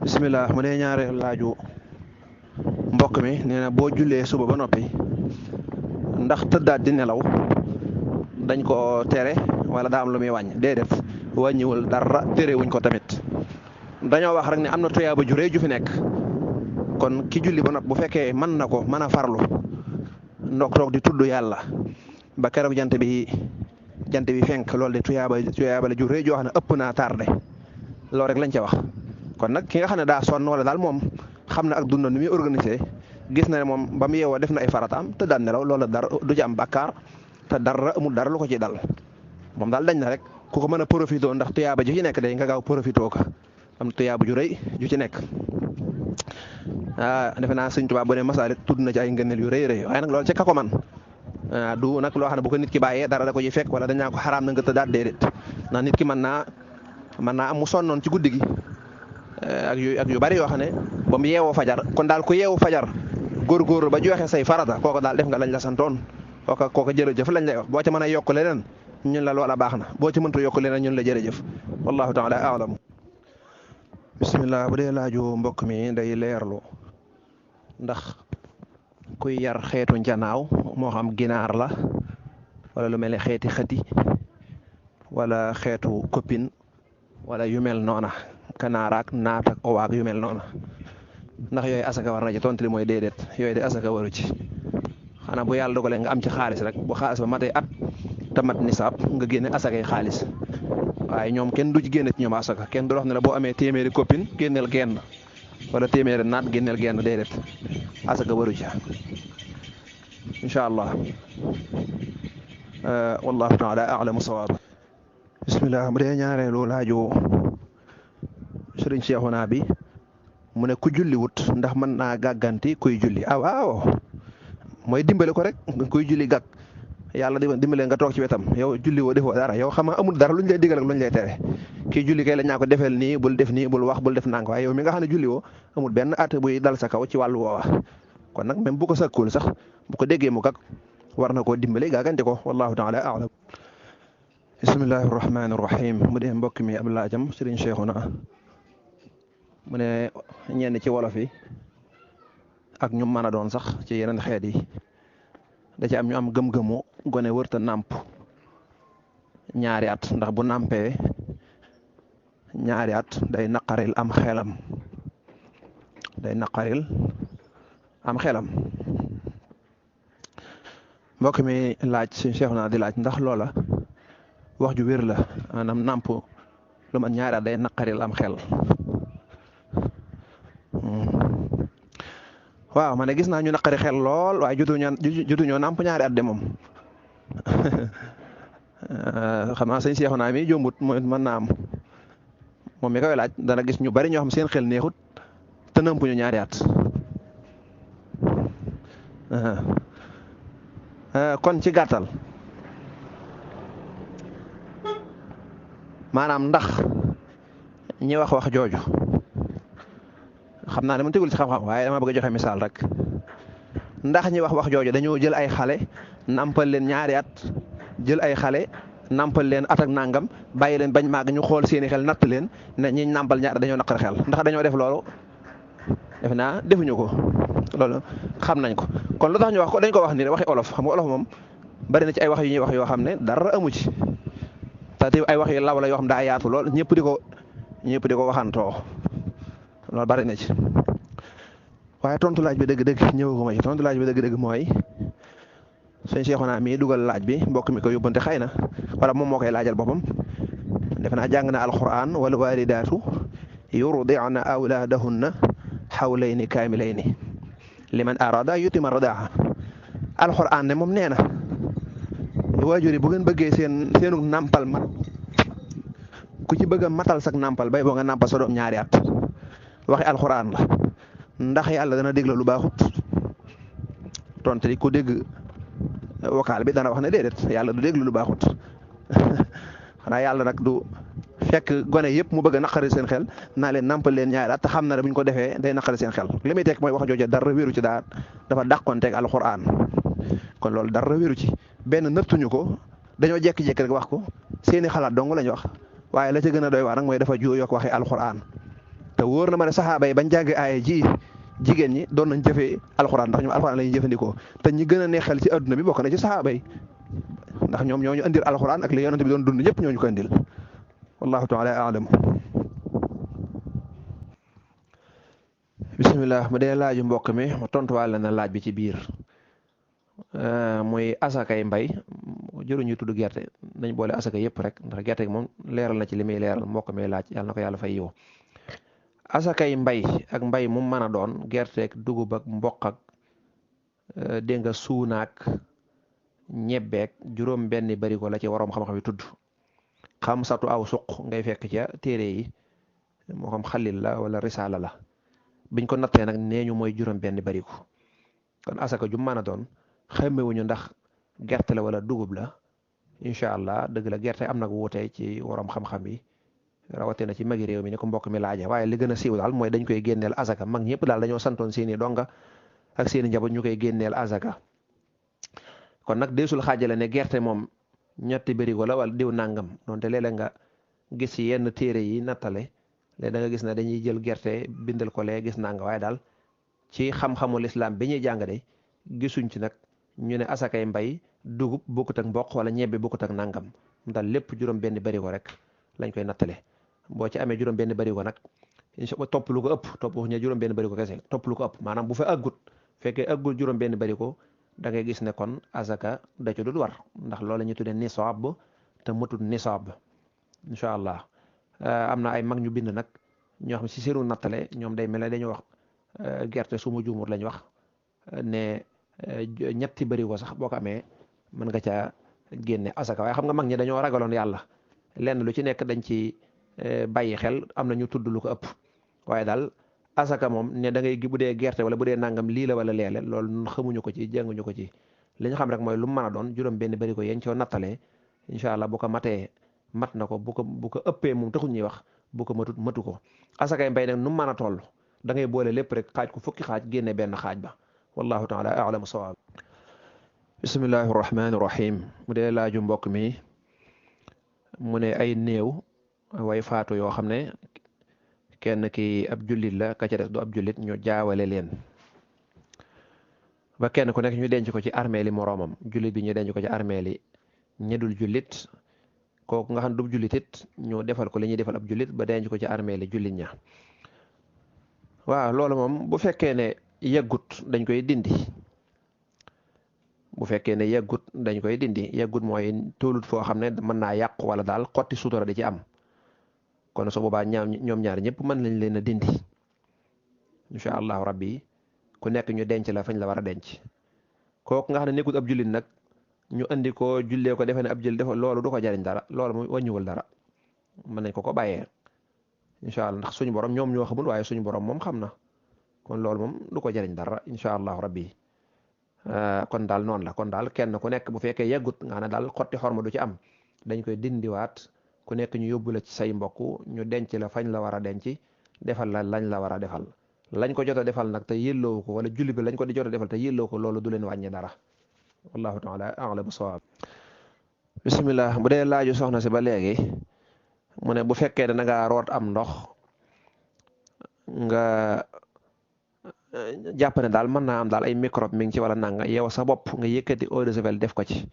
bisimilah mu dee ñaare laaju mbokk mi nee na boo jullee suba ba noppi ndax tëddaat di nelaw dañ ko tere wala daa am lu muy wàññi déedéet wàññiwul dara tere wuñ ko tamit dañoo wax rek ne am na tuyaaba ju rëy ju fi nekk kon ki julli ba noppi bu fekkee mën na ko mën a farlu ndok toog di tudd yàlla ba keroog jant bi fenk loolu de tuyaaba la ju rëy joo xam ne ëpp naa tardé loolu rek lañ ca wax. kon nag ki nga xam ne daa sonn wala daal moom xam na ak dundam ni muy organisé gis na ne moom ba mu yeewoo def na ay farataam te daan nelaw loola dara du ci am bàkkaar te dara amul dara lu ko ci dal moom daal dañ na rek ku ko mën a profité ndax tuyaaba ju ci nekk day nga gaaw profité ko am tuyaaba ju rëy ju ci nekk. Defe naa Sëñ Tuubaa bu ne Masaalik tudd na ci ay ngëneel yu rëy waaye nag loolu ci ka ko man du nag loo xam ne bu ko nit ki bàyyee dara da ko ci fekk wala dañaa ko xaraam na nga tëddaat déedéet ndax nit ki mën naa am mu sonnoon ci guddi gi. ak yu bari yoo xam ne ba mu yeewoo fajar kon daal ku yeewu fajar góorgóorlu ba joxe say farata kooku daal def nga lañ la santoon kooka jërëjëf lañ lay wax boo ca mën a yokk leneen ñun la loola baax na boo ci mënta yokk leneen ñun la jërëjëf wallahu taala a'lam. bisimilah bu dee laaju mbokk mi day leerlu ndax kuy yar xeetu njanaaw moo xam ginaar la wala lu mel ne xeeti xëti wala xeetu copine wala yu mel noona kanaaraak naat ak owaak yu mel noonu ndax yooyu asaka war na ci tontu li mooy déedéet yooyu de asaka waru ci xanaa bu yàlla dogalee nga am ci xaalis rek bu xaalis ba matee at te mat nisaab nga génne asakay xaalis waaye ñoom kenn du ci génne ci ñoom asaka kenn du wax ne la boo amee téeméeri copine génneel genn wala téeméeri naat génneel genn déedéet asaka waru ci incha allah wallahu taala a'lamu sawaab. bismillah bu dee ñaareelu laaju sëriñ Seexuna bi mu ne ku julli wut ndax mën naa gàgganti kuy julli waaw mooy dimbale ko rek kuy julli gàgg yàlla dimbale nga toog ci wetam yow julli woo defoo dara yow xam nga amul dara luñ lay digal ak luñ lay tere kii julli kay la ñaa ko defeel nii bul def nii bul wax bul def nang waaye yow mi nga xam ne julli woo amul benn at buy dal sa kaw ci wàllu woowa kon nag même bu ko sakkul sax bu ko déggee mu gàgg war na koo dimbale gàgganti ko wallahu taala a'lam. bismillahi rahmaani rahim mu dee mbokk mi ab laajam sëriñ Seexuna mu ne ñenn ci wolof yi ak ñu mën a doon sax ci yeneen xeet yi da ci am ñu am gëm-gëmu gone wërta nàmp ñaari at ndax bu nàmpee ñaari at day naqaril am xelam mbokk mi laaj suñu Seexuna di laaj ndax loola wax ju wér la maanaam nàmp lu mat ñaari at day naqaril am xel. waaw man de gis naa ñu naqari xel lool waaye jotuñoo nàmp ñaari at de moom xam naa sëñ Seexuna mi jombut mën naa am moom mi koy laaj dana gis ñu bari ñoo xam seen xel neexut te nàmpuñu ñaari at kon ci gàttal maanaam ndax ñi wax jooju xam naa ne mu tegul ci xam-xam waaye dama bëgg a joxe misaal rek ndax ñi wax jooju dañoo jël ay xale nampal leen ñaari at jël ay xale nampal leen at ak nangam bàyyi leen bañ màgg ñu xool seeni xel natt leen ne ñi nampal ñaari dañoo naqar xel ndax dañoo def loolu defe naa defuñu ko loolu xam nañ ko kon lu tax ñu wax ko dañ ko wax ni rek waxi olof xam nga olof moom bari na ci ay wax yu ñuy wax yoo xam ne dara amu ci te ay wax yu law la yoo xam daa yaatu lool ñëpp di ko waxantoo loolu bari na ci waaye tontu laaj bi dëgg-dëgg ñëwaguma ci tontu laaj bi dëgg-dëgg mooy sëñ Seexuna mii dugal laaj bi mbokk mi ko yóbbante xëy na wala moom moo koy laajal boppam defe naa jàng na alquran wal walidaatu yurdi'na awlaadahunna hawlayni kaamilayni liman arada yutima radaa alquran ne moom nee na waajur yi bu ngeen bëggee seenu nàmpal mat ku ci bëgg a matal sak nàmpal bay boo nga nàmpal sa doom ñaari at waxi alxuraan la ndax yàlla dana déglu lu baaxut tontu li ku dégg vocal bi dana wax ne déedéet yàlla du déglu lu baaxut xanaa yàlla nag du fekk gone yëpp mu bëgg a naqari seen xel naa leen nampal leen ñaari at te xam na ne bu ñu ko defee day naqari seen xel li muy teg mooy wax jooju dara wéru ci dafa dàqonteeg alxuraan kon loolu dara wéru ci benn nëttuñu ko dañoo jékki-jékki rek wax ko seeni xalaat dong lañ wax waaye la ca gën a doy waar nag mooy dafa juuyoo ak waxi alxuraan te wóor na ma ne saxaaba yi bañ jàng aaya ji jigéen ñi doon nañ jëfee alxuraan ndax ñoom alxuraan la ñuy jëfandikoo te ñi gën a neexal ci adduna bi bokk na ci saxaaba yi ndax ñoom ñoo ñu andil alxuraan ak li yonent bi doon dund ñëpp ñoo ñu ko andil wallahu taala alam. bisimilah mu dee laaju mbokk mi ma tontuwaale na laaj bi ci biir muy asakay mbay jëruñu tudd gerte nañ boole asaka yëpp rek ndax gerte gi moom leeral na ci li muy leeral mbokk mi laaj yàlla na ko yàlla fay yiw asakay mbay ak mbay mu mën a doon gerteeg dugub ak mboq ak dégg nga suunaak ñebbeeg juróom benn barigo la ci waroom xam-xam yi tudd xam satu aw suq ngay fekk ca téere yi moo xam xalil la wala risaala la biñ ko nattee nag nee ñu mooy juróom benn barigo kon asaka ju mën a doon xàmmewuñu ndax gerte la wala dugub la incha allah dëgg la gerte am nag wuute ci waroom xam-xam yi rawatina ci magi réew mi ni ko mbokk mi laaje waaye li gën a siiw daal mooy dañ koy génneel asaka mag ñëpp daal dañoo santoon seeni donga ak seeni njaboot ñu koy génneel asaka kon nag deesul xaajale ne gerte moom ñetti barigo la wala diw nangam donte léeg-léeg nga gis ci yenn téere yi nattale léegi da nga gis ne dañuy jël gerte bindal ko lee gis nanga waaye daal ci xam-xamu lislaam bi ñuy jàng de gisuñ ci nag ñu ne asakay mbay dugub bokkut ak mboq wala ñebbe bokkut ak nangam daal lépp juróom benn barigo rek lañ koy nattale boo ci amee juróom benn barigo nag incha allah topp lu ko ëpp topp ñu juróom benn barigo kese topp lu ko ëpp maanaam bu fa àggut fekkee àggut juróom benn barigo da ngay gis ne kon asaka da ci dul war ndax loolu la ñuy tuddee nisaab te mutut nisaab incha allah am na ay mag ñu bind nag ñoo xam si seenu nattale ñoom day mel ne dañoo wax gerte su ma juumur lañ wax ne ñetti barigo sax boo ko amee mën nga caa génne asaka waaye xam nga mag ñi dañoo ragaloon yàlla lenn lu ci nekk dañ ci bàyyi xel am na ñu tudd lu ko ëpp waaye daal asaka moom ne da ngay bu dee gerte wala bu dee nangam lii la wala leele loolu xamuñu ko ci jànguñu ko ci li ñu xam rek mooy lu mu mën a doon juróom benn barigo yéen coo nattalee incha allah bu ko matee mat na ko bu ko ëppee moom taxul ñuy wax bu ko matut matu ko asakay mbay nag nu mu mën a toll da ngay boole lépp rek xaaj ko fukki xaaj génne benn xaaj ba wallahu taala a'lamu sawaab. bismillahi rahmaani rahim mu dee laaju mbokk mi mu ne ay néew way faatu yoo xam ne kenn ki ab jullit la ka ca des du ab jullit ñu jaawale leen ba kenn ku nekk ñu denc ko ci armeeli moroomam jullit bi ñu denc ko ci armeeli ñedul jullit kooku nga xam du jullit it ñu defal ko li ñuy defal ab jullit ba denc ko ci armeeli jullit ña waaw loolu moom bu fekkee ne yeggut dañ koy dindi bu fekkee ne yeggut dañ koy dindi yeggut mooy toolut foo xam ne mën naa yàqu wala daal xotti sutura di ci am kon su boobaa ñoom ñaar ñëpp mën nañ leen a dindi incha allahu rabbi ku nekk ñu denc la fañ la war a denc kooku nga xam ne nekkut ab jullit nag ñu andi ko jullee ko defe ne ab jullit dafa loolu du ko jariñ dara loolu mu wàññiwul dara mën nañ ko bàyyee incha allah ndax suñu borom ñoom ñoo xamul waaye suñu borom moom xam na kon loolu moom du ko jariñ dara incha allahu rabbi kon daal noonu la kon daal kenn ku nekk bu fekkee yeggut nga xam ne daal xotti xorma du ci am dañ koy dindiwaat ku nekk ñu yóbbu la ci say mbokk ñu denc la fañ la war a denc defal la lañ la war a defal lañ ko jot a defal nag te yelloo ko wala julli bi lañ ko di jot a defal te yelloo ko loolu du leen wàññi dara wallahu taala a'lam sawaab. bismillah bu dee laaju soxna si ba léegi mu ne bu fekkee ne da ngaa root am ndox nga jàpp ne daal mën naa am daal ay microbe mi ngi ci wala nanga yow sa bopp nga yëkkati eau de javel def ko ci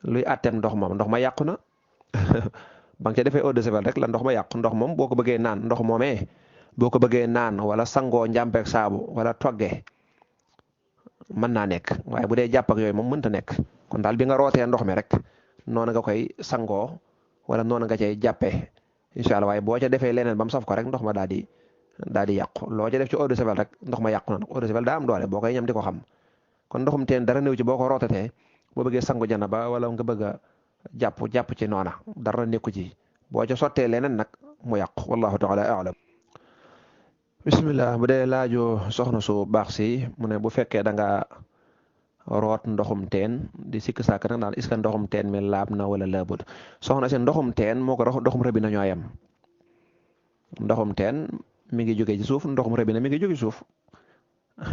luy àtteem ndox moom ndox ma yàqu na ba nga ca defee eau de javel rek la ndox ma yàqu ndox moom boo ko bëggee naan ndox moomee boo ko bëggee naan wala sangoo njàmpeeg saabu wala toggee mën naa nekk waaye bu dee jàpp ak yooyu moom mënta nekk kon daal bi nga rootee ndox mi rek noonu nga koy sangoo wala noonu nga cay jàppee incha allah waaye boo ca defee leneen ba mu saf ko rek ndox ma daal di yàqu loo ca def ci eau de javel rek ndox ma yàqu na eau de javel daa am doole boo koy ñam di ko xam kon ndoxum teen dara néew ci boo ko rootatee boo bëggee sangu jana ba wala nga bëgg a jàpp ci noona dara nekku ci boo ca sottee leneen nag mu yàqu wallahu taala a'lam. bismillah bu dee laaju soxna su baax si mu ne bu fekkee da nga root ndoxum teen di sikk sàkk nag daal est-ce que ndoxum teen mi laab na wala laabut soxna si ndoxum teen moo ko ndoxum rëbbi na ñoo yem ndoxum teen mi ngi jóge ci suuf ndoxum rëbbi na mi ngi jóge ci suuf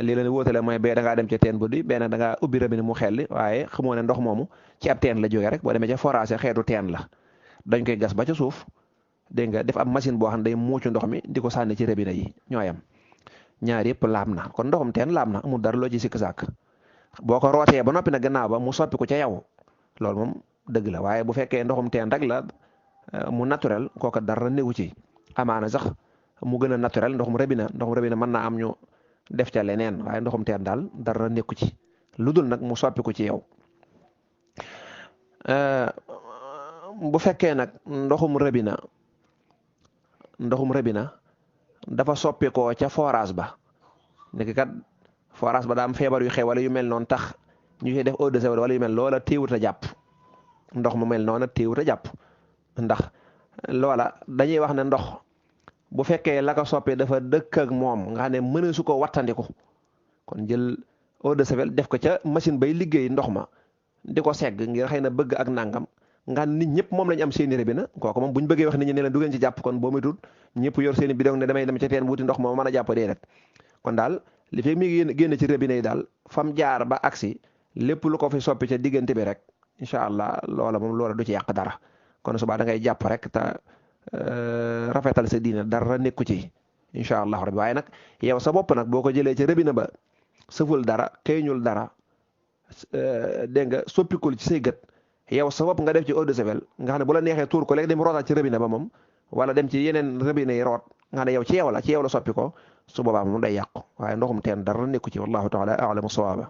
lii la ne wóotale mooy bee da ngaa dem ca teen bu di benn da ngaa ubbi rëbbi mu xelli waaye xamoo ne ndox moomu ci ab teen la jóge rek boo demee ca forage xeetu teen la dañ koy gas ba ca suuf dégg nga def am machine boo xam ne day muucu ndox mi di ko sànni ci robinet yi ñooyam ñaar yëpp laab na kon ndoxum teen laab na amul dara loo ci sikk sàkk boo ko rootee ba noppi nag gannaaw ba mu soppi ko ca yow loolu moom dëgg la waaye bu fekkee ndoxum teen rek la mu naturel kooka dara néewu ci amaana sax mu gën a naturel ndoxum robinet mën naa am ñu def ca leneen waaye ndoxum teen daal dara nekku ci lu dul nag mu soppi ko ci yow bu fekkee nag ndoxum robinet dafa soppi ko ca forage ba nekk kat forage ba daa am feebar yu xew wala yu mel noonu tax ñu ciy def eau de javel wala yu mel loola téewut a jàpp ndox mu mel noonu téewut a jàpp ndax loola dañuy wax ne ndox bu fekkee la ko soppee dafa dëkk ak moom nga xam ne mëne su ko wattandiku kon jël eau de javel def ko ca machine bay liggéey ndox ma di ko segg ngir xëy na bëgg ak nangam nga nit ñëpp moom lañu am seeni robinet kooku moom bu ñu bëggee wax nit ñi ne leen du ngeen ci jàpp kon boo matul ñëpp yor seeni bidon ne damay dem ca teen wuti ndox ma mën a jàpp déedéet kon daal li fekk mi ngi génn ci robinet yi daal fam jaar ba agsi lépp lu ko fi soppi ca diggante bi rek incha allah loola du ci yàq dara kon subaa da ngay jàpp rek te rafetal sa diine dara nekku ci incha allah rabbi waaye nag yow sa bopp nag boo ko jëlee ca robinet ba sëful dara xeeñul dara dégg nga soppikul ci say gët yow sa bopp nga def ci eau de javel nga xam ne bu la neexee tuur ko léegi dem rootaat ci robinet ba moom wala dem ci yeneen robinet yi root nga xam ne yow ci yow la soppi ko su boobaa moom day yàqu waaye ndoxum teen dara nekku ci wallahu taala a'lamu sawaaba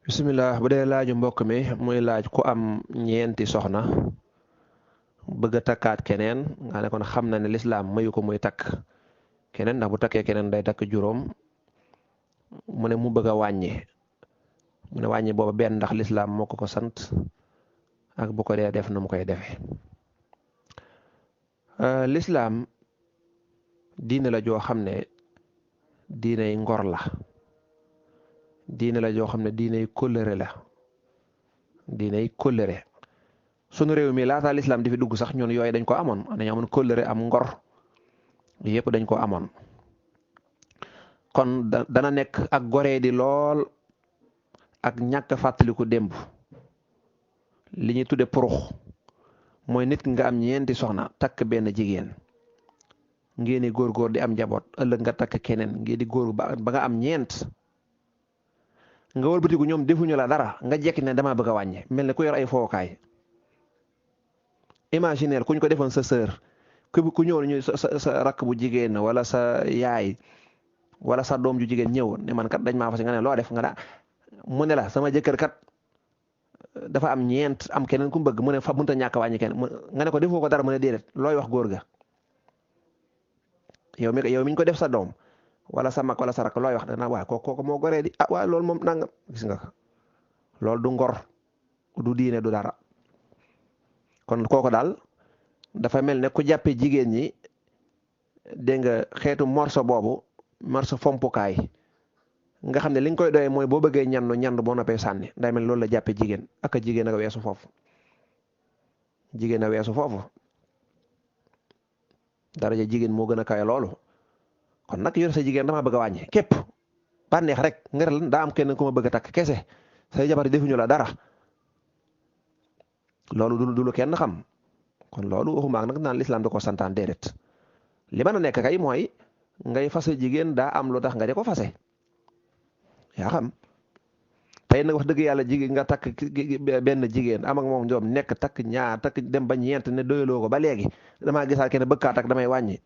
bismillah bu dee laaju mbokk mi muy laaj ku am ñeenti soxna bëgg a takkaat keneen nga ne kon xam na ne lislaam mayu ko muy takk keneen ndax bu takkee keneen day takk juróom mu ne mu bëgg a wàññi booba benn ndax lislaam moo ko sant ak bu ko dee def nu mu koy defee lislaam diine la joo xam ne diiney ngor la diine la joo xam ne diiney kóllëre la diiney kóllëre sunu réew mi laata lislaam di fi dugg sax ñun yooyu dañ ko amoon dañu amoon kóllëre am ngor yëpp dañ ko amoon kon dana nekk ak goree di lool ak ñàkk fàttaliku démb li ñuy tudde purux mooy nit nga am ñeenti soxna takk benn jigéen ngeen di góor di am njaboot ëllëg nga takk keneen ngeen di góor ba nga am ñeent nga wëlbatiku ñoom defuñu la dara nga jekki ne dama bëgg a wàññi mel ne ku yor ay fookaay imagineel kuñ ko defoon sa sœur ku ñëw ñu sa rakk bu jigéen wala sa yaay wala sa doom ju jigéen ñëw ne man kat dañ maa fas nga ne loo def nga daa mu ne la sama jëkkër kat dafa am ñeent am keneen ku bëgg mu ne fa mënta ñàkk wàññi kenn nga ne ko defoo ko dara mu ne déedéet looy wax góor ga yow mi ñu ko def sa doom wala sa mag wala sa rakk looy wax dana waa kooku moo goree di ah waa loolu moom nangam gis nga ko loolu du ngor du diine du dara kon kooku daal dafa mel ne ku jàppe jigéen ñi dégg nga xeetu morso boobu morso fompukaay nga xam ne li nga koy doyee mooy boo bëggee ñandu boo noppee sànni day mel loolu la jàppe jigéen ak a jigéen a weesu foofu jigéen a weesu foofu daraja jigéen moo gën a kawe loolu kon nag yor sa jigéen dama bëgg a wàññi képp bànneex rek ngir lan daa am kenn ku ma bëgg a takk kese say jabar defuñu la dara loolu du lu kenn xam kon loolu waxuma nag naan lislaam da ko santaan déedéet li mën a nekk kay mooy ngay fase jigéen daa am lu tax nga di ko fase yaa xam tey nag wax dëgg yàlla jigéen nga takk benn jigéen am ak moom ñoom nekk takk ñaar takk dem ba ñeent ne doyaloo ko ba léegi damaa gisaat kenn bëgg kaa takk damay wàññi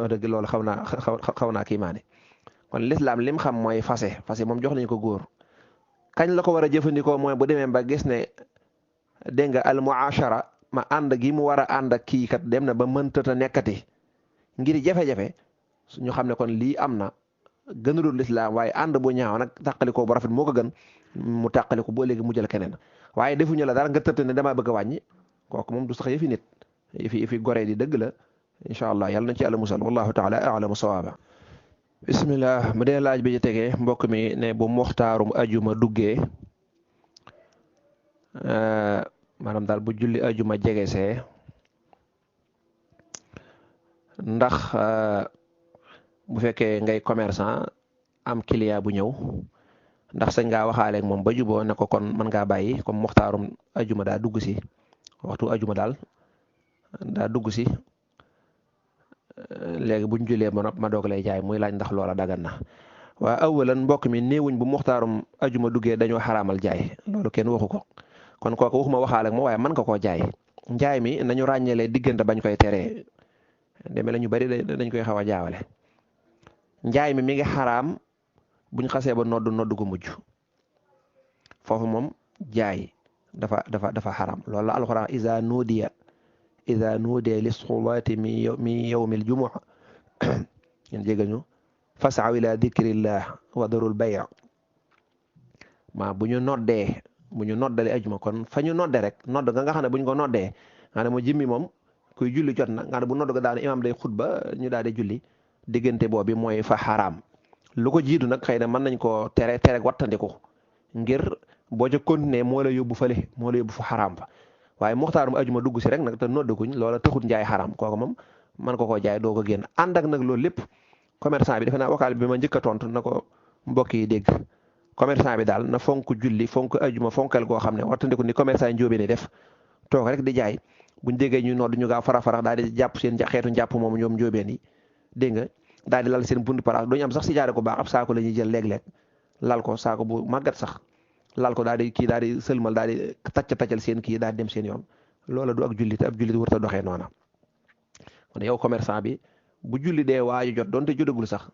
dëgg loolu xaw naa kii maane kon lislaam lim xam mooy fase moom jox nañu ko góor kañ la ko war a jëfandikoo mooy bu demee ba gis ne dégg nga al muashara ma ànd gi mu war a ànd ak kii kat dem na ba mëntata nekkati ngir jafe-jafe ñu xam ne kon lii am na gënalul lislaam waaye ànd bu ñaaw nag tàqalikoo bu rafet moo ko gën mu tàqaliko boo léegi mu jël keneen waaye defuñu la dara nga tëdd ne damaa bëgg a wàññi kooku moom du sax yëfi nit yëfi goree di dëgg la incha allah yàlla nañ ci yàlla musal wallahu taala a'lamu sawaaba bismillah mu dee laaj bi ci tegee mbokk mi ne bu muxtaarum ajuma duggee maanaam daal bu julli ajuma jegesee ndax bu fekkee ngay commerçant am client bu ñëw ndax sañ ngaa waxaale ak moom ba juboo ne ko kon mën ngaa bàyyi comme muxtaarum ajuma daa dugg si waxtu ajuma daal daa dugg si léegi buñ julee ma doog lay jaay muy laaj ndax loola dagan na. waa awalan mbokk mi néewuñ bu muxtaarum ajuma duggee dañoo xaraamal jaay loolu kenn waxu ko kon kooku waxuma waxaale ak ma waaye mën nga koo jaay. njaay mi nañu ràññeele diggante bañ koy teree demee la ñu bari dañ koy xaw a jaawale. njaay mi ngi xaraam buñ xasee ba nodd gu mujj foofu moom jaay dafa xaraam loolu la alxuraan iza nuudiya lis-solaati min yawmil jumu'a ngeen jégal ñu fasaw ila dikrillah wa darul bay' bu ñu noddale ajuma kon fa ñu nodde rek nodd nga xam ne bu ñu ko noddee nga ne mu jimmi moom kuy julli jot na nga ne bu nodd ga daal imaam day xutba ñu daal di julli diggante boobu mooy fa xaraam. lu ko jiitu nag xëy na mën nañ koo tere wattandiku ngir boo ca continuer moo la yóbbu fële moo la yóbbu fa xaraam fa waaye muxtaarum ajuma dugg si rek nag te noddaguñ loola taxut njaay xaraam kooku moom mën ko koo jaay doo ko génn ànd ak nag loolu lépp commerçant bi defe naa vocal bi ma njëkk a tontu na ko mbokk yi dégg commerçant bi daal na fonk julli fonk ajuma fonkal goo xam ne wattandiku ni commerçant yi njóobee ni def toog rek di jaay buñ déggee ñu nodd ñu gaaw fara daal di jàpp seen xeetu njàpp moom ñoom njóobeen yi dégg nga daal di lal seen bunt paraas duñu am sax si jaare ko baax ab saako la ñuy jël léeg-léeg lal ko saako bu màggat sax lal ko daal di sëlmal daal di taccal seen kii daal di dem seen yoon loola du ak jullit ab jullit warut a doxee noona kon yow commerçant bi bu julli dee waaju jot doonte jotagul sax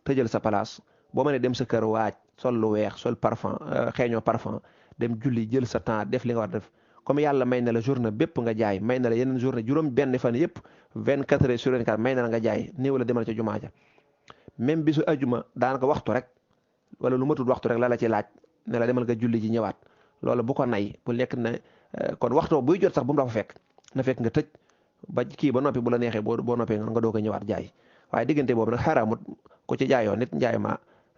tëjal sa place boo mënee dem sa kër waaj sol lu weex sol parfum xeeñoo parfum dem julli jël sa temps def li nga war def comme yàlla may na la journée bépp nga jaay may na la yeneen journée juróom benn fan yëpp 24 heures sur 24 may na la nga jaay néew la demal ca jumaa ja même bisu ajuma daanaka waxtu rek wala lu matul waxtu rek la ci laaj ne la demal nga julli ji ñëwaat loolu bu ko nay bu nekk ne kon waxtu buy jot sax bu mu la fa fekk na fekk nga tëj ba kii ba noppi bu la neexee boo noppee nga doog a ñëwaat jaay waaye diggante boobu nag xaraamut ku ci jaayoo nit njaay ma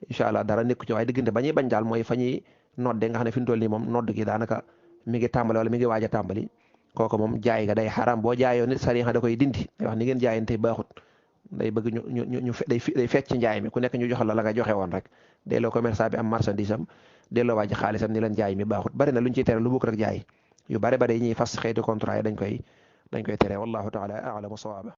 incha allah dara nekku ci waaye diggante ba ñuy bañ daal mooy fa ñuy nodde nga xam ne fi mu toll nii moom nodd gi daanaka mi ngi tàmbali wala mi ngi waaj a tàmbali kooku moom jaay nga day xaraam boo jaayoo nit sariya da koy dindi day wax ni ngeen jaayante baaxut day bëgg ñu day fecc ci njaay mi ku nekk ñu jox la nga joxe woon rek delloo commerçant bi am marchandise am delloo waa ji xaalisam ni leen jaay mi baaxut bari na lu ñu ciy tere lu bokk rek jaay yu bari yi ñuy fas xeeti contrat yi dañ koy tere wallahu taala a'lamu sawaaba